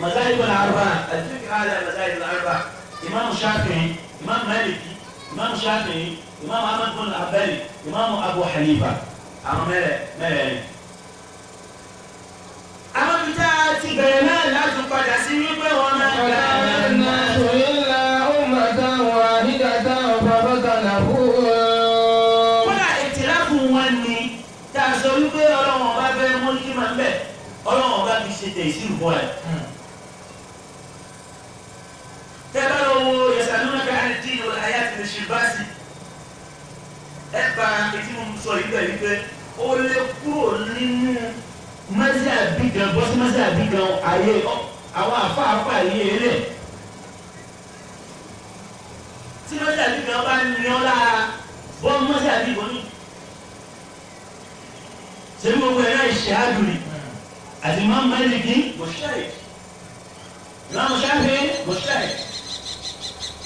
mazahibul arba'a al-fiqh ala mazahibul arba'a. Imam Shafi'i, Imam Maliki, Imam Shafi'i, Imam Ahmad bin Hanbali, Imam Abu Hanifa. Àwọn mẹ́rẹ̀ẹ̀rin. Àwọn ibi tá a ti bẹ̀rẹ̀ náà láti padà sí wípé wọ́n máa ń gbà. الناس إلا أمة واحدة فاختلفوا. Kódà ìtìláfù wọn ni tá a sọ wípé Ọlọ́run ọba fẹ́ mú kí máa ń bẹ̀ Ọlọ́run ọba fi ṣe tẹ̀síìrù fún ẹ. Tẹ́ bá lọ wo yasalunaka ani dini wal hayati ní ṣìbáàsì ẹ bá etí mo sọ yìí bẹ̀ wípé ó lè kúrò nínú mọ́sí àbí gan bọ́ sí mọ́sí àbí gan ayé àwọn àfáàfáà yìí eré. Tí mọ́sí àbí gan bá ní ọ́ lára bọ́ mọ́sí àbí gan ní. Ṣé gbogbo ẹ̀rọ ìṣáájú ni? Àti Imam Maliki mujtahid, Imam Shafi'i mujtahid.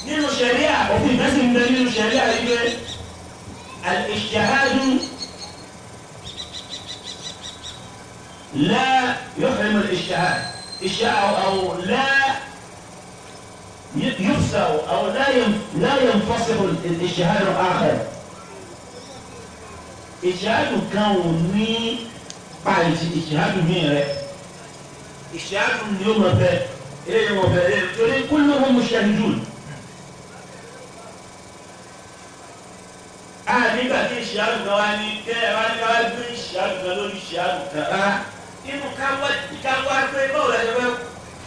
Nínú ṣẹ̀ríà òfin ìfẹ́sì ń bẹ nínú ṣẹ̀ríà wípé al-ijtihadu la yuhrimu al-ijtihad ijtihad aw la yufsaw aw la yanfasilu al-ijtihad al-akhar. Ìṣáájú kan ò ní pa ìṣáájú mi rẹ. Ìṣáájú ni ó mọ̀ bẹ́ẹ̀, eléyìí mọ̀ bẹ́ẹ̀, eléyìí torí kulluhum mujtahidun. A nígbà tí ìṣáájú kan wá ní kẹ́ ẹ wá ní ká wá gbé ìṣáájú kan lórí ìṣáájú kan rárá. Inú ká wá pé báwo la ṣe fẹ́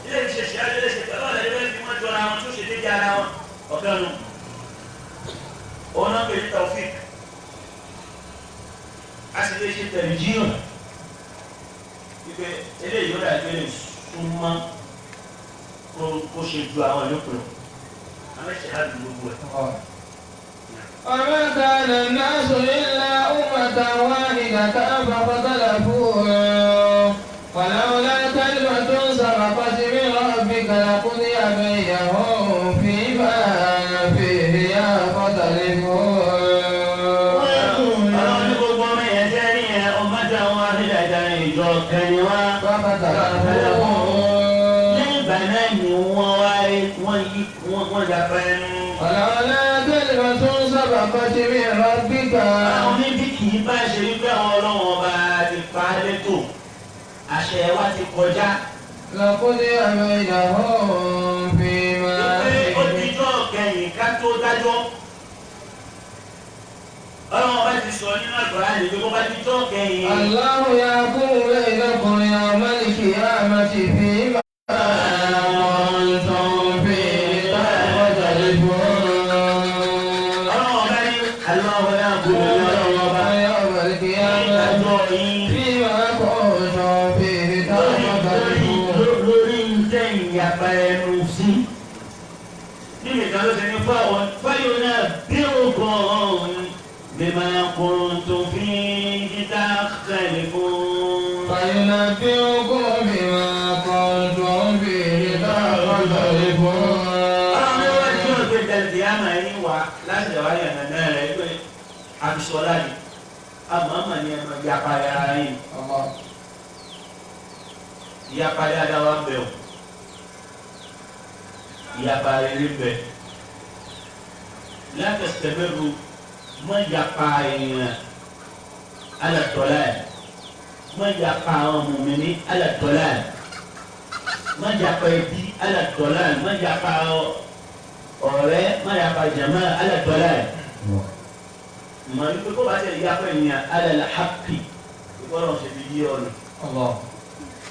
ilé ìṣe ìṣáájú ilé ìṣe báwo la ṣe fẹ́ fi wọ́n jọra wọn tó ṣe déédéé ara wọn ọ̀kan nu. Òun náà pè ní Taofik. A sì lè ṣe tẹ̀lé wípé eléyìí ó dàbí lè súnmọ́ kó ṣe ju àwọn ìyókù lọ. Àwọn ẹ̀ṣẹ̀ á lu gbogbo ẹ̀. وما كان الناس إلا أمة واحدة فاختلفوا ولولا كلمة سبقت من ربك لقضي بينهم فيما فيه يختلفون. Ọlọ́run ní gbogbo ọmọ yẹn tẹ́ ní ẹ ọmọdé àwọn arílẹ̀-èdè ìjọ kan ni wá. فاختلفوا. Lẹ́yìn ìgbà náà ni wọ́n wá wọ́n yí wọ́n yapa ẹnu. ولولا كلمة سبقت من ربك. Àwọn níbi kì í bá ṣe wípé àwọn ọlọ́run ọba ti pa á létò. Àṣẹ wa ti kọjá. لقضي بينهم فيما Pé ó ti فيه. jọ́ kẹyìn ká tó dájọ́. Ọlọ́run ọba ti sọ nínú àgbàrá yìí pé kó bá ti jọ́ kẹyìn. الله يحكم بينكم يوم القيامة فيما كنتم فيه تختلفون. Ọlọ́run ọba ní aláwọ̀ náà kò ní ọlọ́run ọba. يوم القيامة Ìdájọ́ yín. فيما كنتم فيه Lórí ìyapa ẹnu sí. Níbi kan ló ṣe ní fáyọ̀ náà bí ògùn bima kuntum fihi takhtalifun. فينبئكم بما كنتم فيه تختلفون. Ọlọ́run ní wọ́n ti yóò gbé dàlùkì àmà yín wá láti lè wáyà nàná rẹ̀ pé àbísọ́lá ni àmọ́mọ́ ni ẹ máa yapa ara yín. Allah. Ìyapa dáadáa wá ń bẹ o. Ìyapa rere ń bẹ. Látẹ̀sẹ̀mẹ́rù mọ́ yapa èèyàn alàtọ́lá ẹ̀. Mọ́ yapa àwọn mùmíní alàtọ́lá ẹ̀. Mọ́ yapa ẹbí alàtọ́lá ẹ̀. Mọ́ yapa ọ̀rẹ́ mọ́ yapa jàmá alàtọ́lá ẹ̀. Mọ̀ ní pé kó bá ṣe yapa èèyàn alàlàhàkì ìgbọ́dọ̀ ṣe fi yí ọ̀nà. Allah.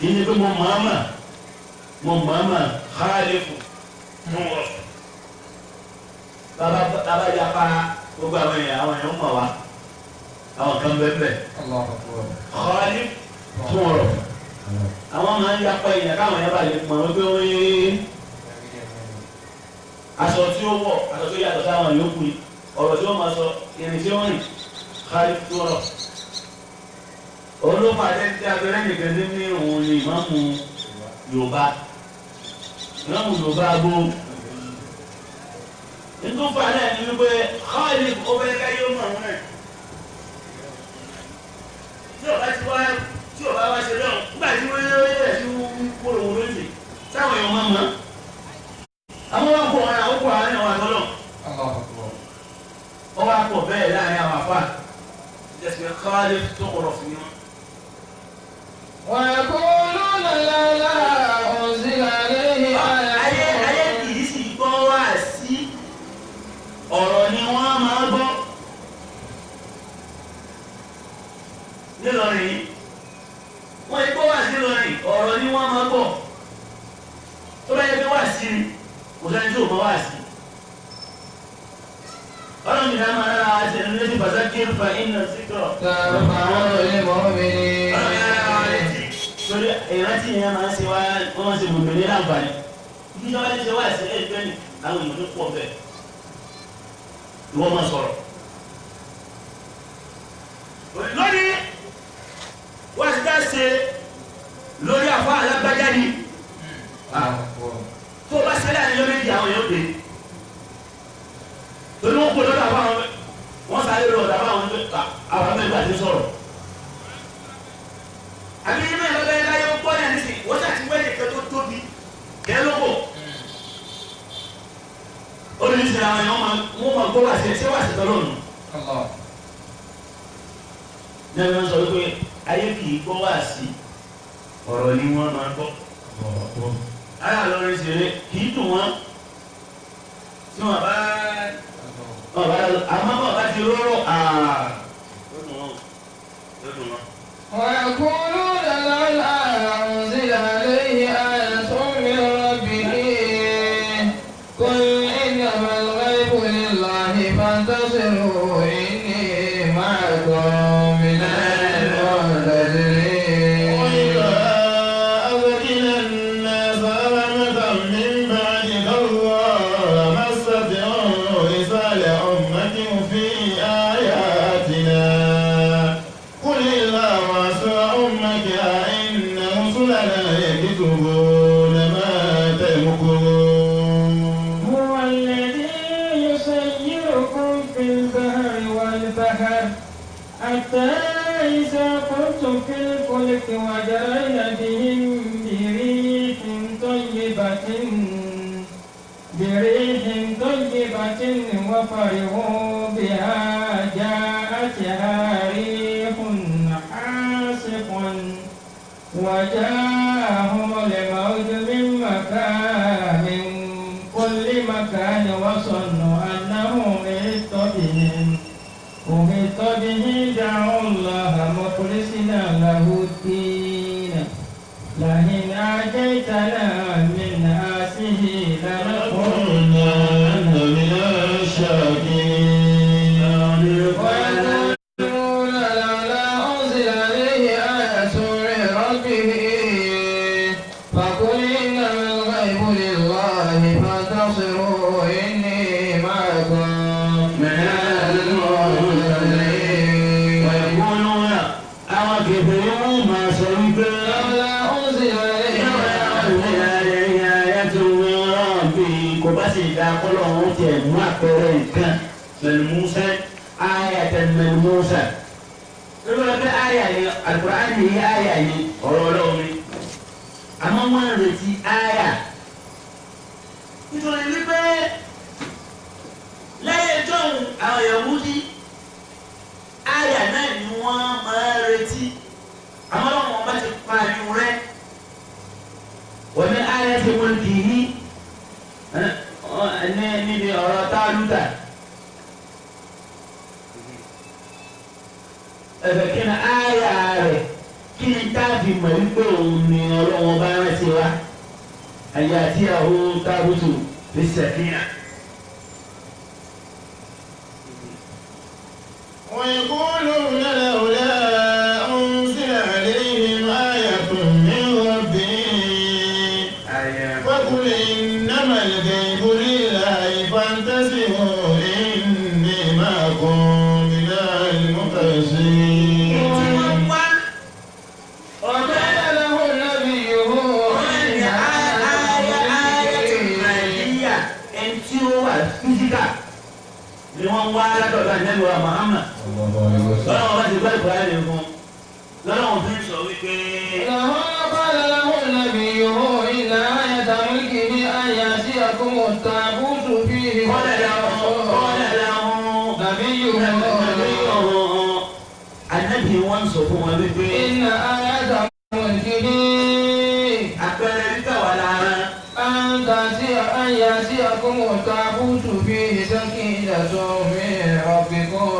Yìí pé mo màmá mo màmá xaalifu mo wọ. Bàbá bàbá yapa gbogbo àwọn èèyàn mọ̀ wá àwọn kan bẹ́ẹ̀ bẹ́ẹ̀ Allah akbar. xaalif tó wọ̀rọ̀. Àwọn máa ń yapa èèyàn káwọn yẹn bá lè mọ̀ wọ́n pé wọ́n yé aṣọ tí ó wọ̀ aṣọ tó yàtọ̀ sáwọn yòókù ni ọ̀rọ̀ tí ó máa sọ ìrìn tí ó rìn xaalif tó wọ̀rọ̀. Olófà tẹ́tí abẹ́rẹ́ nìkan ní ní òun ni ìmáàmù Yorùbá ìmáàmù Yorùbá gbó. Nítorí náà ni wípé Khalid ọbẹ̀ yóò mọ̀ ọ́n náà. Tí ọba ti wá tí ọba wá ṣe lọ́wọ́ nígbà tí wọ́n yẹ wọ́n sí wúrò wúrò sí táwọn èèyàn máa mọ̀. Àwọn wá kó wọn àwọn kó àwọn àwọn àtọ́lọ̀. Allah akbar. Wọ́n wá pọ̀ bẹ́ẹ̀ láàrin àwọn àfáà. Jẹ́sìn Khalid tó kọ̀rọ̀ fún wọn. ويقولون لولا أنزل عليه Ayé ayé آية kìí sì gbọ́ wá sí ọ̀rọ̀ ni wọ́n máa gbọ́. Nílọrin yìí, wọ́n yìí gbọ́ wá sí Nílọrin, ọ̀rọ̀ ni wọ́n máa gbọ́. Tó bá yẹ pé wá sí ni, kò sẹ́ni tí ò mọ wá sí. Ọlọ́run ní ká máa rárá wa ṣe ní létí pàṣẹ fa iná síkọ̀. تنفع المؤمنين. Ọlọ́run ní rárá wa létí. Torí ìrántí yẹn máa ń ṣe wá, wọ́n máa ń ṣe mòmìnir láǹfààní. Bí wọ́n bá ti ṣe wá sí ẹgbẹ́ ni àwọn èèyàn tó pọ̀ bẹ́ẹ̀. Ìwọ́n máa sọ̀rọ̀. Lónìí, wọ́n ti dá ṣe lórí àfọ́ alágbájá ni. Allah akbar. Tó o bá ṣe láàrin yọ méjì àwọn èèyàn dé. Torí wọ́n kó lọ́dọ̀ àfọ́ àwọn wọ́n sáré lọ́dọ̀ àfọ́ àwọn àwọn mẹ́ta ti sọ̀rọ̀. Àbí inú ẹ̀ lọ́dọ̀ ẹ̀ láyé ó gbọ́ náà nísìnyí, wọ́n ṣàti wẹ́ nìkan tó tóbi kẹ́ lóko. Olùsìn àwọn èèyàn máa wọ́n máa gbọ́ wàṣẹ ṣé wàṣẹ tọ́lọ́nù. Allah. Náà wọ́n sọ wípé ayé kì í gbọ́ wàásì ọ̀rọ̀ ni wọ́n máa gbọ́. Ayé àlọ́rin ṣeré kì í dùn wọ́n tí wọ́n bá wọ́n bá àmọ́ wọ́n bá ti rọ́rọ́ àà ó dùn wọ́n ó dùn wọ́n. ويقولون لولا أنزل عليه آية من ربه قل إنما الغيب لله فانتظروا إني معكم من المنتظرين. وإذا أذقنا الناس رحمة من بعد ضراء مستهم إذا لأمة في آياتنا قل الله أسرع أمتها إن رسلنا يكتبون ما تمكرون. هو الذي يسيركم في البحر والبحر حتى إذا كنتم في الفلك وجرين بهم بريح طيبة وفرحوا بها جاءتها ريح عاصف وجاءهم الموج من مكان من كل مكان وظنوا أنهم أحيط بهم دعوا الله مخلصين له الدين لئن آتيتنا من هذه لنكونن من الشاكرين. ويقولون لولا أنزل عليه آية من ربه فقل إنما الغيب sì dá kọ́lọ́ wọn tẹ̀ mú àpẹẹrẹ nǹkan mẹlmusa ayatan mẹlmusa. Lórí wọn pé àyà ni Al-Qur'ani yìí àyà ni ọ̀rọ̀ Ọlọ́run ni. Àmọ́ wọ́n ń retí àyà. Nítorí wípé lẹ́yìn ìjọ́hun àwọn Yahudi àyà náà ni wọ́n máa ń retí. Àmọ́ lọ́wọ́ wọn bá ti pa àyùn rẹ̀. Wọ́n ní àyà ti wọ́n kì í ní níbi ọ̀rọ̀ Tálútà. Ẹ̀fẹ̀ kí ni àyà rẹ̀ kí ni táàbì mọ̀ wípé òun ni Ọlọ́run bá rántí wa. Àyà tí àwọn tábùtù fi sẹ̀fínà. ويقولون لولا أنزل عليهم آية من ربه فقل إنما الغيب لله فانتظروا إني معكم من المنتظرين. Tí wọ́n wá ọ̀dọ́ وقال له نبيهم ọ̀rẹ́ àyà àyà tó Nàìjíríà ẹni tí ó wà físíkà ni wọ́n wá látọ̀dọ̀ Ànábì wa Muhammad. Lọ́wọ́ bá ti gbọ́ ìkọ́lá lè fún un. Lọ́wọ́ fi ń sọ wípé. قال له نبيهم إن آية ملكه أن يأتيكم التابوت فيه قال لهم نبيهم Ànábì wọn sọ fún wọn wípé. إن آية ملكه Àpẹẹrẹ wípé wà lára. أن تأتي أن يأتيكم التابوت فيه سكينة من ربكم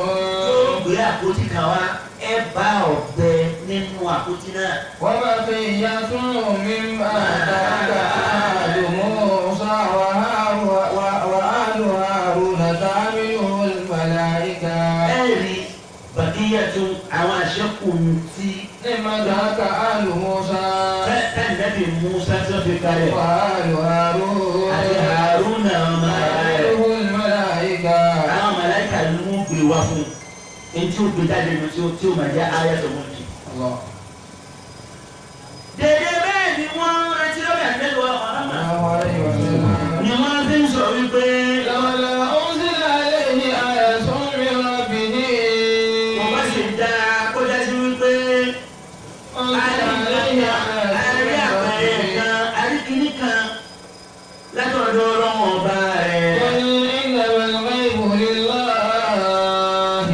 Yóò gbé àpótí kan wá, ẹ bá ọ̀bẹ nínú àpótí náà. وبقية مما ترك آل موسى وآل هارون تحمله الملائكة Ẹ rí bàkíyàtú àwọn àṣẹ́kù tí مما ترك آل موسى Ànábì Musa tó fi kalẹ̀. وآل هارون Àti Haruna ọmọ rẹ̀. تحمله الملائكة Àwọn màláíkà ló ń gbé wá fún un. Etí ó gbé jáde nu tí ó máa jẹ́ ayatollah mọ́tì. الله Dèdè bẹ́ẹ̀ ni wọ́n ń retí lórí Ànábì wa Muhammad. الله عليه وسلم Ni wọ́n fi ń sọ wípé لولا أنزل عليه آية من ربه wọ́n bá sì dá kọjá sí wípé أنزل عليه آية àrí من àpẹẹrẹ ربه kan àrí kìíní kan látọ̀dọ̀ Ọlọ́run ọba rẹ̀. قل إنما الغيب لله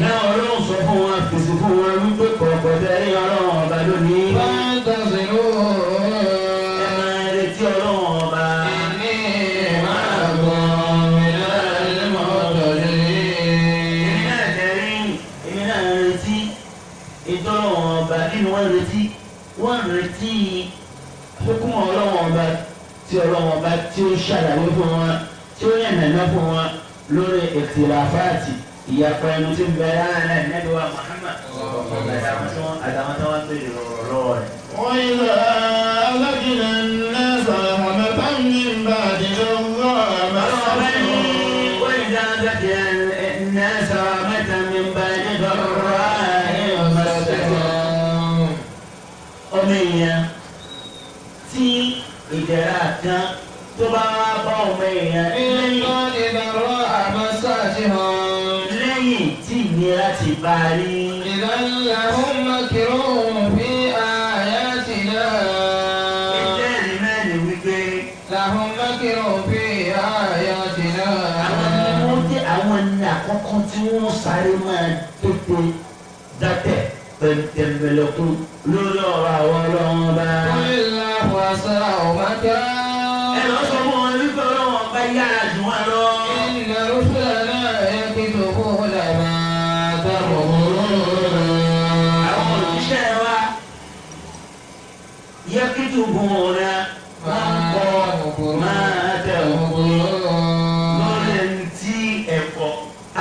Náà Ọlọ́run sọ fún wọn fèsì fún wọn wípé kọ̀ọ̀kọ̀ tẹ̀lé Ọlọ́run ọba lónìí. فانتظروا Ẹ máa retí Ọlọ́run ọba. إني معكم من Èmi المنتظرين náà tẹ̀lé èmi náà ń retí ìtọ́lọ́run ọba kí ni wọ́n retí? Wọ́n retí hukumu Ọlọ́run ọba tí Ọlọ́run ọba tí ó ṣàlàyé fún wọn tí ó yànnàná fún wọn lórí ìkhtilafáàtì ìyapa ẹnu tí ń bẹ láàrin Ànábì wa Muhammad àtàwọn tí wọ́n ń bèrè ọ̀rọ̀ lọ́wọ́ rẹ̀. وإذا أذقنا الناس رحمة من بعد ضراء مستهم وإذا ذكر الناس رحمة من بعد ضراء مستهم ọmọ èèyàn tí ìdẹ̀ra kan tó bá wá bá ọmọ èèyàn من lẹ́yìn بعد ضراء مستهم lẹ́yìn tí ìnira ti bá a rí. إذا لهم مكر في آياتنا Ìjẹ́rìí náà ni wípé لهم مكر في آياتنا àwọn ni wọ́n dé àwọn ní àkọ́kọ́ tí wọ́n sáré máa tètè dátẹ̀ pẹ̀tẹ̀mẹ̀lẹ̀kùn lórí ọ̀rọ̀ àwọn ọlọ́run ọba. قل الله أسرع مكرا Ẹ lọ sọ fún wọn wípé ọlọ́run ọba yára jù wọn lọ. إن رسلنا يكتبون ما تمكرون Àwọn òṣìṣẹ́ wa yẹ kí tùbùn rẹ wọ́n kọ́ máa tẹ̀ wọ́n lórí ẹni tí ẹ̀kọ́.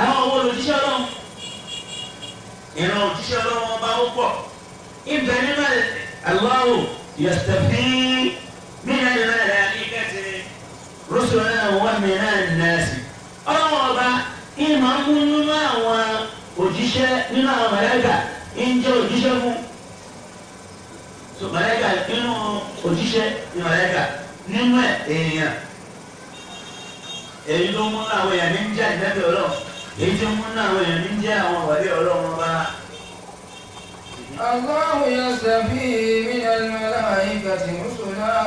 Àwọn owó lòṣìṣẹ́ ọlọ́run ìran òṣìṣẹ́ ọlọ́run ọba ó pọ̀. Ibẹ̀ nínú Allahu yastafi mina al-malaikati rusulan wa minan nasi. Ọlọ́run ọba ìmọ̀ ń mú nínú àwọn òjíṣẹ́ nínú àwọn màláíkà ń jẹ́ òjíṣẹ́ fún. So màláíkà nínú òjíṣẹ́ ní màláíkà nínú ẹ̀ èèyàn. Èyí tó mú àwọn èèyàn ní ń jẹ́ ànábì Ọlọ́run. Èyí tó mú àwọn èèyàn ní ń jẹ́ àwọn wàlíì Ọlọ́run ọba. الله يصطفي من الملائكة رسلا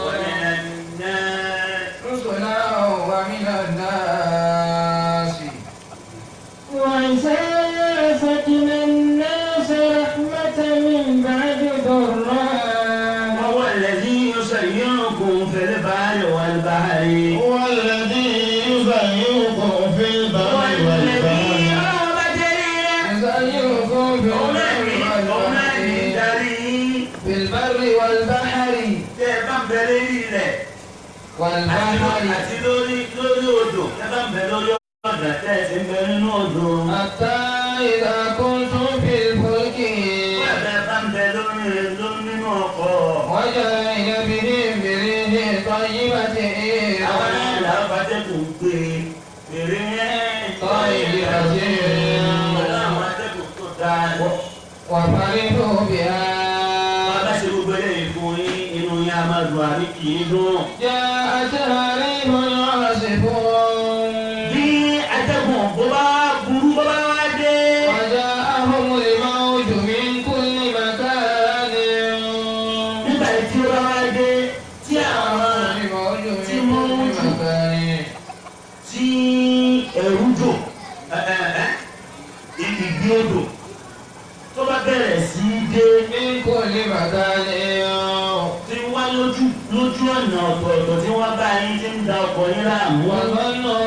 ومن الناس رسلا ومن الناس. وإذا أذقنا الناس رحمة من بعد ضراء وهو الذي يسيركم في البر والبحر. هو الذي يسيركم في البر هو الذي والبحر. ọlọ́run bá jẹ́ rírẹ́. يسيركم في Òun náà ní البر òun náà ní والبحر darí yín. في البر والبحر Tẹ́ ẹ bá ń bẹ lérí ilẹ̀ àti والبحر àti lórí lórí odò. Tẹ́ ẹ bá ń bẹ lórí ọ̀dà tẹ́ ẹ sì ń bẹ nínú odò. حتى إذا كنتم في الفلك Bẹ́ẹ̀ bẹ́ẹ̀ bá ń bẹ lórí lórí nínú ọkọ̀. وجرين بهم بريح طيبة Àwọn náà làwọn bá tẹ́kùn gbé èrè طيبة Pẹ̀lú àwọn atẹ́kùn tó dáa. وفرحوا بها Bàbá ṣe gbogbo eléyìí fún yín, inú yín á máa dùn àbí kì í dùn. جاءتها ريح عاصف Bí atẹ́gùn bó bá burú bó bá wá dé. وجاءهم الموج من كل مكان Nígbà tí ó bá wá dé, tí àwọn الموج من كل مكان tí ẹ̀rú jò ìgbì odò tó bá bẹ̀rẹ̀ sí í dé من كل مكان tí wá lójú lójú ọ̀nà ọ̀tọ̀ọ̀tọ̀ tí wọ́n bá yín tí ń da ọkọ̀ yín láàmú. وظنوا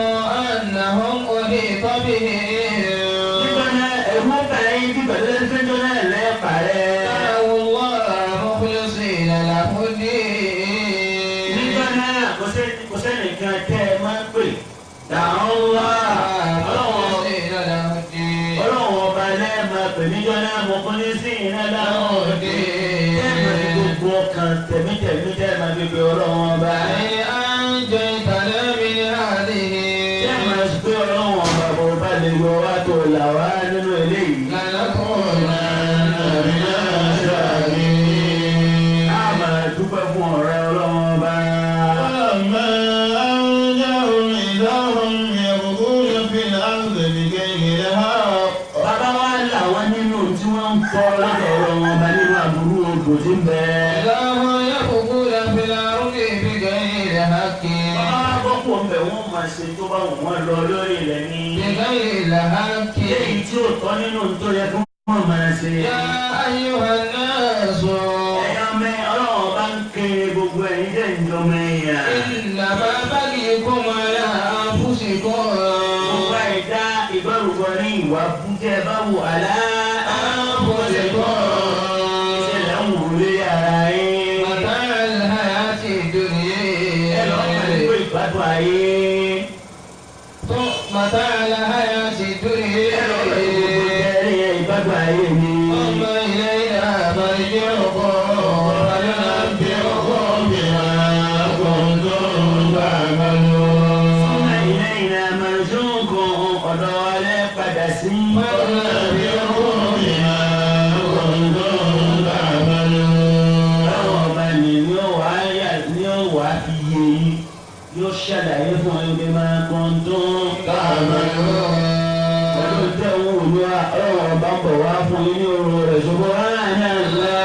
أنهم أحيط بهم Nígbà náà ẹ̀rú bá yín bí pẹ̀lú ẹ̀fẹ́jọ́ náà lẹ́ẹ̀parẹ́. دعوا الله مخلصين له الدين Nígbà náà kò sẹ́nìkan tẹ́ ẹ máa ń pè. Dàrún wá ọlọ́run مخلصين له الدين ọlọ́run ọba lẹ́ẹ̀ma pè níjọ́ náà mo kún ní sí iná láwọn òde. Tẹ́ẹ̀mà fi gbogbo ọkàn tẹ̀mítẹ̀mí tẹ́ẹ̀mà fi pe ọlọ́run ọba. لئن أنجيتنا من هذه Tẹ́ẹ̀mà pé ọlọ́run ọba bò bá lè yọ wá tó là wá nínú eléyìí. لنكونن من الشاكرين A máa dúpẹ́ fún ọ̀rẹ́ ọlọ́run ọba. فلما أنجاهم إذا هم يبغون في الأرض بغير الحق. Bàbá wa là wọ́n nínú tí wọ́n ń kọ́ lọ́dọ̀ ọlọ́run ọba nínú àbúrú odò tí ń bẹ. إذا هم يبغون في الأرض بغير حق Bàbá wa gbọ́ pò ń bẹ̀ wọ́n máa ṣe tó bá wù wọ́n lọ lórí ilẹ̀ ni. بغير الحق Léyìí tí ò tọ́ nínú tó yẹ kí wọ́n máa ṣe. يا أيها الناس Ẹ̀yọ́ mẹ́ ọlọ́run bá ń kéré gbogbo ẹ̀yin tẹ̀ ń jọmọ èèyàn. إنما بغيكم على أنفسكم Gbogbo àìdá ìgbárùkọ ní ìwà búkẹ́ bá wù àlá. أنفسكم Ìṣẹ̀lẹ̀ ń wù lé ara yín. متاع الحياة Ẹ lọ́ mọ̀ ní pé الدنيا ìgbádùn ayé. متاع الحياة Ẹ lọ́ mọ̀ ní gbogbo الدنيا tẹ́rí ẹ ìgbádùn ayé ni. ثم إلينا مرجعكم فننبئكم بما كنتم تعملون Thumma ilayna marji'ukum ọ̀dọ̀ wa lẹ́ padà sí. فننبئكم بما كنتم تعملون Báwọn ọba ní ní ó wá yà ní ó wá fi yé yín yóò ṣàlàyé fún yín bí máa kàn tó ń تعملون Pẹ̀lú tẹ̀ ń wò ní wa ọlọ́run ọba ń bọ̀ wá fún yín ní orun rẹ̀ ṣùgbọ́n wá ní àlá.